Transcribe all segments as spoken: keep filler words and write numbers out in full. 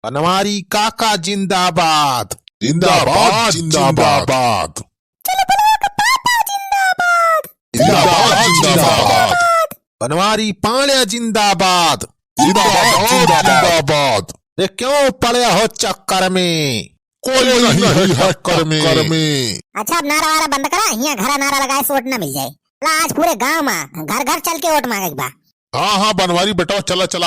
बनवारी काका जिंदाबाद। जिंदाबाद, जिंदाबाद। चलो बोलो कि पापा जिंदाबाद। जिंदाबाद, जिंदाबाद। बनवारी पांड्या जिंदाबाद। जिंदाबाद, जिंदाबाद। अरे क्यों पड़े हो चक्कर में? कोई नहीं है टक्कर में। अच्छा, अब नारा वारा बंद करा, हियाँ घरा नारा लगाए से वोट ना मिल जाए। ला, आज पूरे गांव में घर घर चल के वोट मांगे के बा। हाँ, हाँ, बनवारी बेटवा, चला, चला।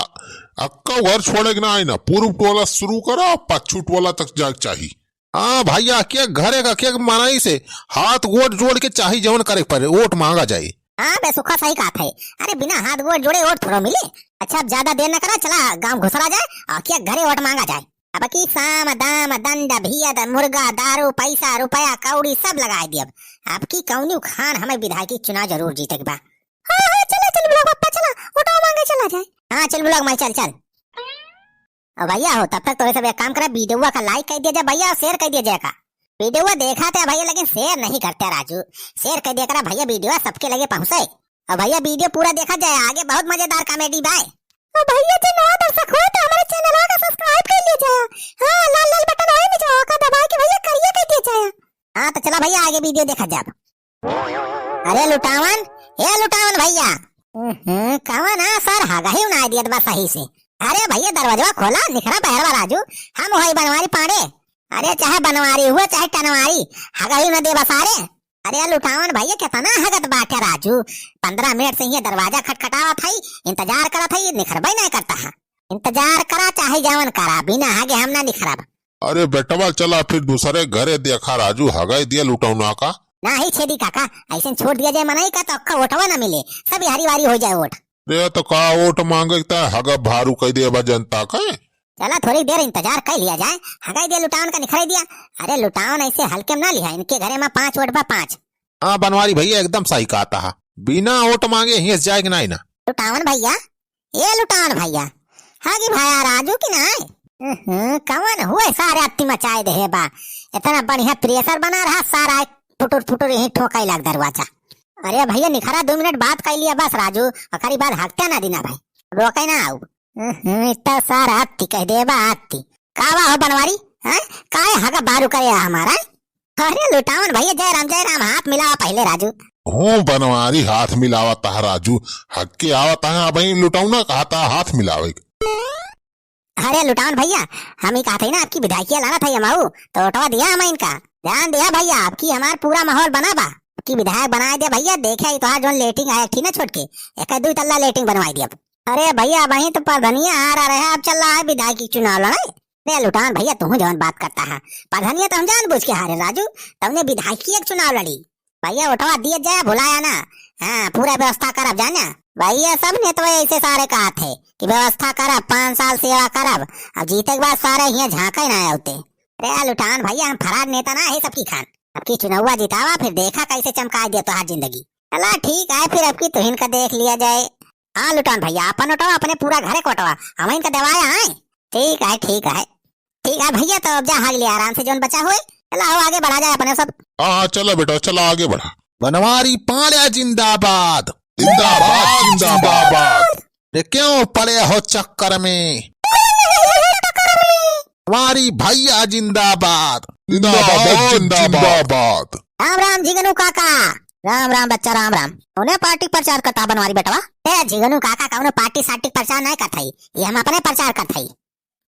अक्का घर छोड़े के ना आए ना, पूर्व टोला शुरू करा, पच्छू टोला तक जाए के चाही। हाँ भैया, के घरे का के मनई से हाथ गोड़ जोड़ के चाही जवन करे के पड़े, वोट मांगा जाए। हाँ बे सुखा, सही कहत है। अरे बिना हाथ गोड़ जोड़े वोट थोड़ो मिले। अच्छा, अब ज्यादा देर न करा, चला गांव घुसरा जाए और के घरे वोट मांगा जाए। अब की साम, दाम, दंड, भियद, मुर्गा, दारू, पैसा, रुपया, कौड़ी सब लगाए दियब। अब की कौनी खान हमें विधायकी चुनाव जरूर जीते के बा। हाँ, हाँ, चला, चल बुलाओ पप्पा, चला, वोटवा मांगे चला जाए। हाँ, चल बुलाओ माई, चल, चल। अब भैया हो, तब तक तो ये सब एक काम करा, वीडियोवा का like कर दिया जाए भैया, और share कर दिया जाए का। वीडियोवा देखा थे भैया, लेकिन share नहीं करते राजू। Share कर दिया करा भैया, वीडियोवा सबके लगे पहुँचे। और भैया वीडियो पूरा देखा जाए, आगे बहुत मजेदार comedy बाय। और भैया जे नवा दर्शक हो तो हमारे channel का subscribe कर लिया जाए। हाँ, लाल लाल button है नीचे, ओका दबा के भैया करिया कर दिया जाए। हाँ, तो चला भैया, आगे वीडियो देखा जाए। अरे लुटावन, ए लुटावन भैया। हम्म, कवन है सर, हगही उनाई दियत बा सही से। अरे भैया, दरवाजा खोला, निखरा बहरवा राजू, हम होई बनवारी पांडे। अरे चाहे बनवारी हुआ, चाहे टनवारी, हगही न देबा सारे। अरे लुटावन भैया, कितना हगत बाटे राजू, पन्द्रह मिनट से ये दरवाजा खटखटावत है, इंतजार करत है, निखरबे नहीं करता है। इंतजार करा चाहे जवन करा, बिना हगे हम ना निखरब। अरे बेटवा, चला फिर दूसरे घरे देखा राजू, हगाई दिया लुटौना का। नाही छेदी काका, ऐसे छोड़ दिया जाए मनई का तो अक्का वोटवा ना मिले, सब हरी वारी हो जाए वोट। रे तो का वोट मांगे ता हगा भारू कह दिया बा जनता का। चला थोड़ी देर इंतजार कर लिया जाए, हगाई दिया लुटावन का निखराई दिया। अरे लुटावन ऐसे हल्के में ना लिहा, इनके घरे में पांच वोट बा, पांच। हाँ बनवारी भैया एकदम सही कहता है, बिना वोट मांगे हियस जाए कि नहीं ना। लुटावन भैया, ए लुटान भैया, हाँ कि भाया राजू कि नाय? हम्म, कवन हुए सारे अत्ती मचाए देहे बा। इतना बढ़िया pressure बना रहा सारा, फुटुर फुटुर यहीं ठोकाई लाग दरवाजा। अरे भैया निखरा दो मिनट बात कर लिया बस राजू, ओकरी बाद हकते ना दीना भाई, रोके ना आऊ। हम्म, इतना सारा अत्ती कह दे बा अत्ती। का बा हो बनवारी, हैं? काहे हगा बारू करे हमारा? अरे लुटावन भैया, जय राम, जय राम, हाथ मिलावा पहले राजू। हूँ बनवारी, हाथ मिलावा तहा राजू, हक्के आवा तहा, अब ही लुटाऊ ना कहा था हाथ मिलावे के। अरे लुटावन भैया, हम ही कहा था ना आपकी विधायकिया लाना था ये माऊ, तो उठवा दिया हम इनका। ध्यान दिया भैया, आपकी हमार पूरा माहौल बना बा। आपकी विधायक बनाए दिया भैया, देखे ही तोहार जोन लेटरिन आया थी ना छोटके, एक दुई तल्ला लेटरिन बनवाई दिया। अरे भैया, वहीं तो प्रधनिया आ रहा है, अब चल रहा है विधायकी चुनाव लड़ाई। रे लुटान भैया, तू जवन बात करता है, प्रधनिया तो हम जानबूझ के हारे राजू, तमने विधायकी एक चुनाव लड़ी। भैया उठवा दिए जाए, भुलाया ना। हाँ, पूरा व्यवस्था करब जाना। भैया सब नेतवा ऐसे सारे कहा थे कि व्यवस्था करब, पाँच साल सेवा करब, अब जीते के बाद सारे हियाँ झांके ना आते। रे लुटान भैया, हम फरार नेता ना है सबकी खान, अब की चुनौवा जितावा, फिर देखा कैसे चमका दिया तोहार जिंदगी। चला ठीक है, फिर अब की तुहिन का देख लिया जाए। हाँ लुटान भैया, अपन उठवा, अपने पूरा घरे को उठवा, हम इनका देवाया है। ठीक है, ठीक है, ठीक है भैया, तो अब जा हाग लिया आराम से, जोन बचा हुए। चला हो आगे बढ़ा जाए अपने सब। हाँ, हाँ, चला बेटा, चला आगे बढ़ा। बनवारी पांड्या जिंदाबाद। जिंदाबाद, जिंदाबाद। रे क्यों पड़े हो चक्कर में? हमारी भैया जिंदाबाद। जिंदाबाद, जिंदाबाद। राम राम झिंगनू काका। राम राम बच्चा, राम राम। कौने पार्टी प्रचार करता बनवारी बेटवा? ए झिंगनू काका, कौनो पार्टी सार्टी प्रचार नहीं करत हई, ये हम अपने प्रचार करत हई।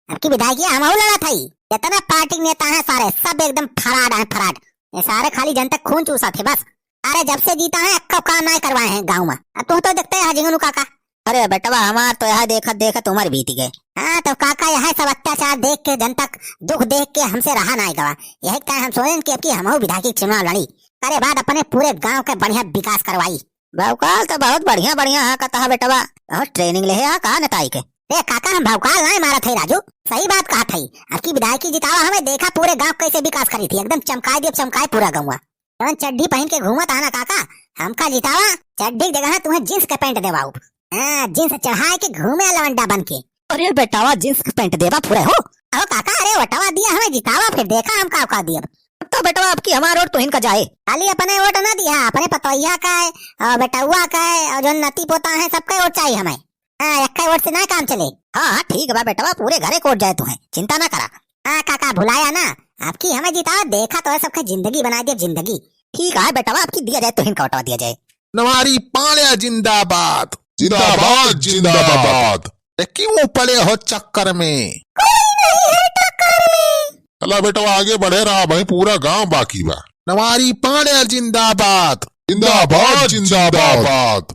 अब की विधायकी हम लड़त हई। जितना पार्टी नेता है सारे, सब एकदम फराड है, फराड। ये सारे खाली जनता खून चूसा थे बस। अरे जब से जीता है, अक्का काम नहीं करवाए हैं गाँव में। अब तू तो देखते है झिंगनू काका। अरे बेटवा, हमार तो यह देखत देखत उम्र बीत गए। हाँ तो काका, यह सब अत्याचार देख के, जनता क दुख देख के हमसे रहा नहीं गवा। यही कारण हम सोचें कि अब की हमहू विधायकी चुनाव लड़ी, करे बाद अपने पूरे गाँव के बढ़िया विकास करवाई। भौकाल तो बहुत बढ़िया बढ़िया है कहता है बेटवा, बहुत training ले है कहा नेताई के। ए काका, हम भौकाल नहीं मारत है राजू, सही बात कहत है। अब की विधायकी जितावा हमें, देखा पूरे गाँव कैसे विकास करी थी, एकदम चमकाए दिए, चमकाए पूरा गौवा। जवन चड्ढी पहन के घूमत है ना काका, हमका जितावा, चड्ढी की जगह तुम्हें jeans के पैंट देवाऊ। हाँ, jeans चढ़ाए के घूमे लवंडा बन के। अरे बेटावा, jeans के पैंट देवा फुरे हो। अहो काका, अरे वोटवा दिया हमें, जितावा, फिर देखा हम का का दियब। तो बेटवा, अब की हमार वोट तुहिन का जाए। खाली अपने वोट ना दिया, अपने पतोहिया का है, और बेटउआ का है, और जो नती पोता है, सबका वोट चाहिए हमें। हाँ, एक्के वोट से ना काम चले। हाँ, हाँ, ठीक बा बेटवा, पूरे घरे के वोट जाए तुहे, चिंता ना करा। हाँ काका, भुलाया ना, अबकी हमें जितावा, देखा तोहरे सबके जिंदगी बनाइ दिया, जिंदगी। ठीक है बेटवा, अबकी दिया जाए, तुहिन का वोटवा दिया जाए। बनवारी पाड़े जिंदाबाद। जिंदाबाद, जिंदाबाद। ए, क्यों पड़े हो चक्कर में? कोई नहीं है टक्कर में। चला बेटवा, आगे बढ़े रहा भाई, पूरा गांव बाकी बा। बनवारी पाड़े जिंदाबाद। जिंदाबाद, जिंदाबाद।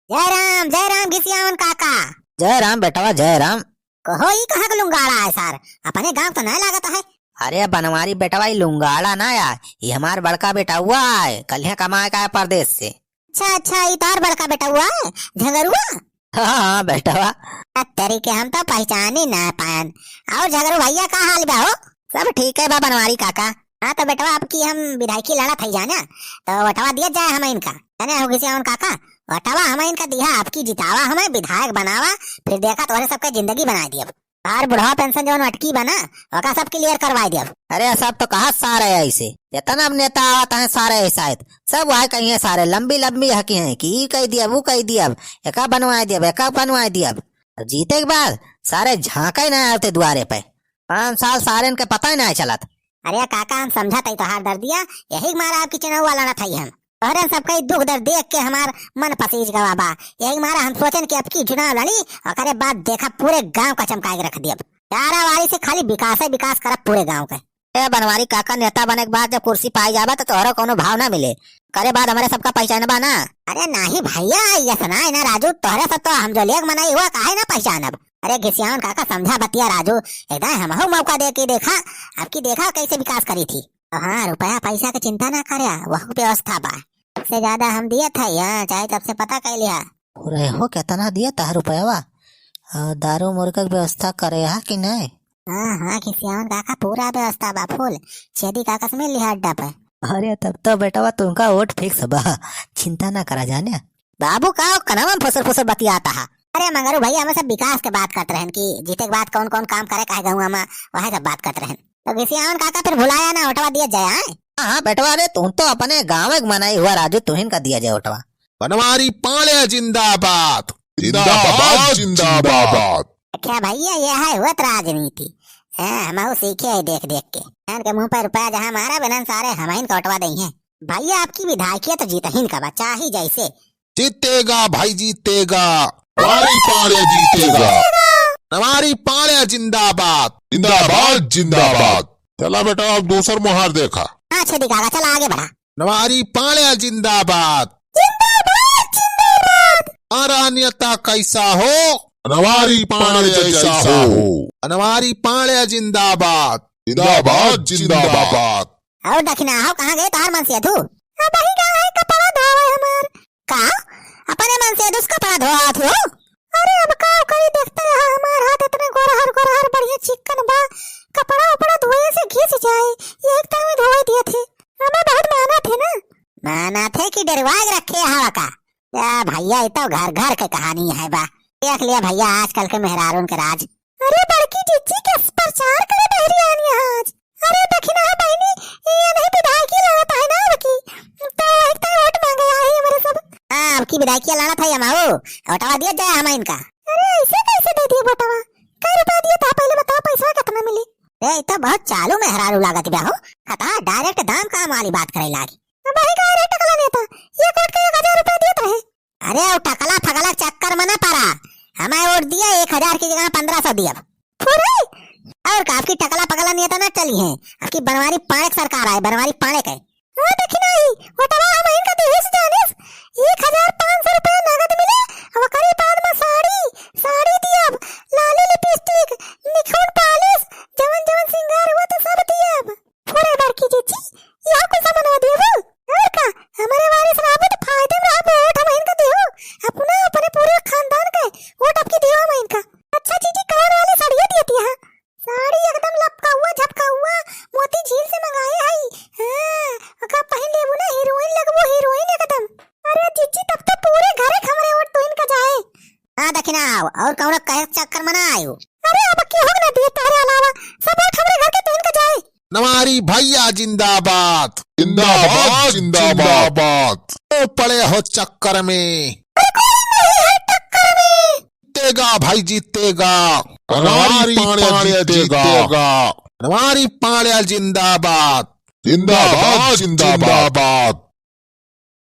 जय राम, जय राम घिसियावन काका। जय राम बेटवा, जय राम। कहो, ई कहाँ का लुंगाड़ा है सार? अपने गांव तो नहीं लागत है। अरे बनवारी बेटवा, ई लुंगाड़ा ना आय, ई हमार बड़का बेटउआ आय, कलिया कमाए का है परदेस से। अच्छा, अच्छा, ई तोहार बड़का बेटउआ है, झगरुआ? हाँ, हाँ, बेटवा। आ, तेरी के हम तो पहचानी ना पायन। और झगरू भैया, का हाल बा हो? सब ठीक है बा बनवारी काका। हाँ तो बेटवा, अबकी हम विधायकी लड़त है जाना, तो वोटवा दिया जाए हमइन का। जाने हो घिसियावन काका, वोटवा हमइन का दिहा, अबकी जितावा, हमें विधायक बनावा, फिर देखा तोहरे सबके जिंदगी बनाइ दियब। तोहार बुढ़वा पेंशन जौन अटकी बा ना, ओका सब clear करवाइ दियब। अरे सब तो कहा सारे ऐसे, जितना अब नेता आवत हैं सारे ऐसा है, सब वह कहिए सारे लंबी लंबी हकी हैं कि ई कह दियब, वो कह दियब, एका बनवाइ दियब, एका बनवाइ दियब। और जीते के बाद सारे झांके ना आवते दुआरे पे। पाँच साल सारेन के पता ही ना चलत। अरे काका, हम समझत हई तोहार दर्दिया, यही के मारा अबकी चुनाव लड़त हई हम। तोहरे सबके दुख दर्द देख के हमार मन पसीज गवा बा। यही के मारा हम सोचन कि अबकी चुनाव लड़ी, ओकरे बाद देखा पूरे गांव का चमकाए के रख दियब। चारा वारी से खाली विकास है, विकास करब पूरे गांव के। ए बनवारी काका, नेता बने के बाद जब कुर्सी पाई जाबा तो तोहरा कोनो भाव ना मिले, करे बाद हमारे सबका पहचानबा ना। अरे नाही भैया, ये सुनाए ना राजू, तोहरे सब तो हम जो लेग मनाई हुआ, काहे ना पहचानब? अरे घिसियावन काका, समझा बतिया राजू, एकदम हमहू मौका दे के देखा, अबकी देखा कैसे विकास करी थी। तो हाँ, रुपया पैसा के चिंता ना करे, वह व्यवस्था बा। सबसे ज्यादा हम दिया था यहाँ, चाहे तब से पता कर लिया। अरे हो, कितना दिया था रुपया बा? और दारू मुर्गा के व्यवस्था करे हा कि नहीं? हाँ, हाँ, घिसियावन काका, पूरा व्यवस्था बा, full। छेदी काका से मिल लिहा अड्डा पे। अरे तब तो बेटवा तुमका वोट fix बा, चिंता ना करा जाने। बाबू का कनवा में फुसर फुसर बतियाता है? अरे मंगरू भैया, हमें सब विकास के बात करत रहन कि जीते के बाद कौन कौन काम करे काहे गहुआ में, वह सब बात करत रहन। तो घिसियावन काका फिर भुलाया ना, वोटवा दिया जाए, आए? हाँ, हाँ, बेटवा रे, तू तो अपने गाँव के मनाई हुआ राजू, तुहिन का दिया जाए वोटवा। बनवारी पाड़े जिंदाबाद। जिंदाबाद, जिंदाबाद। अच्छा भैया, ये है होत राजनीति। हाँ, हमहू सीखे है देख देख के। इनके मुंह पर रुपया जहाँ मारा बिना सारे हमइन का वोटवा दई हैं। भैया, अबकी विधायकिया तो जीतहिन का बा, चाही जैसे। जीतेगा भाई, जीतेगा। बनवारी पाड़े जीतेगा। बनवारी पाड़े जिंदाबाद। जिंदाबाद, जिंदाबाद। चला बेटा, अब दूसर मुहार देखा। हाँ छेदी काका, चला आगे बढ़ा। बनवारी पाड़े जिंदाबाद। जिंदाबाद, जिंदाबाद। हमारा नेता कैसा हो? बनवारी पाड़े जैसा हो। बनवारी पाड़े जिंदाबाद। जिंदाबाद, जिंदाबाद। और दखिना हो, कहाँ गए तोहार मनसेधू? अब वही गए है कपड़ा धोवे हमार। का? अपने मनसेधू से कपड़ा धोआत हो? अरे अब का करी, देखते रहा हमार हाथ इतने गोरहर गोरहर बढ़िया चिक्कन बा, कपड़ा उपड़ा धोए से घिस जाए, यही तरह में धोए दिए थे। हमें बहुत माना थे ना। माना थे कि डरवा के रखे हवा का? या भैया, ये तो घर घर के कहानी है बा। देख लिया भैया, आजकल के मेहरारून के राज। अरे बड़की जिज्जी के प्रचार करे बहरी आनी आज। अरे दखिना बहिनी, ये नहीं विधायकी लड़त है ना अबकी, तो वही तो वोट मांगे आई हमारे सब। हाँ, अबकी विधायकी लड़त है हमाऊ, वोटवा दिया जाए हम इनका। अरे ऐसे कैसे दे दिए वोटवा? कई रुपया दिए था पहले, बताओ पैसा कितना मिली? ए, ये तो बहुत चालू मेहरारू लागत बा हो। खता direct दाम काम वाली बात करे लागी। अब वही का rate टकला नेता, ये कोट के एक हजार रुपया दिए तो है। अरे, वो टकला फकला चक्कर में ना पड़ा, हमें वोट दिया, एक हजार की जगह पन्द्रह सौ दिया। फुरे! और का, अबकी टकला पकला नेता ना चली है, अबकी बनवारी पाड़े की सरकार आए, बनवारी पाड़े के। हाँ, देखी नहीं, वोटवा हम इनका देहे से जानिस, एक हजार पाँच सौ रुपया नगद मिले, और ओकरे बाद में साड़ी, साड़ी दियब, लाली lipstick, निखुन polish, जवन जवन सिंगार हुआ तो सब दियब। फुरे बड़की जिज्जी, यह कुल सामान देबू? और का, हमारे वारिस रहबू तो फायदे में रहबू, वोट हम इनका देहू, अपना, अपने पूरे खानदान के वोट अबकी देहू हम इनका। अच्छा जिज्जी, कौन वाली साड़िया दियत यहाँ? साड़ी एकदम लपकाउआ झपकाउआ, मोती झील से मंगाए हई। हाँ, ओका पहिन लेबू ना, हीरोइन लगबू, हीरोइन एकदम। अरे जिज्जी, तब तो पूरे घरे के हमरे वोट तुहिन का जाए। हाँ दखिना आओ, और कौनो कहे चक्कर में ना आयो। अरे अब केहू ना दिए तोहरे अलावा, सब वोट हमरे घर के तुहिन का जाए। बनवारी भैया जिंदाबाद। जिंदाबाद, जिंदाबाद। ओ पड़े हो चक्कर में। अरे कोई नहीं है टक्कर में। जीतेगा भाई, जीतेगा। बनवारी बनवारी पाण्या पाण्या जीतेगा। जीतेगा। बनवारी पाण्या जिंदाबाद। जिंदाबाद, जिंदाबाद, जिंदाबाद। जिंदाबाद।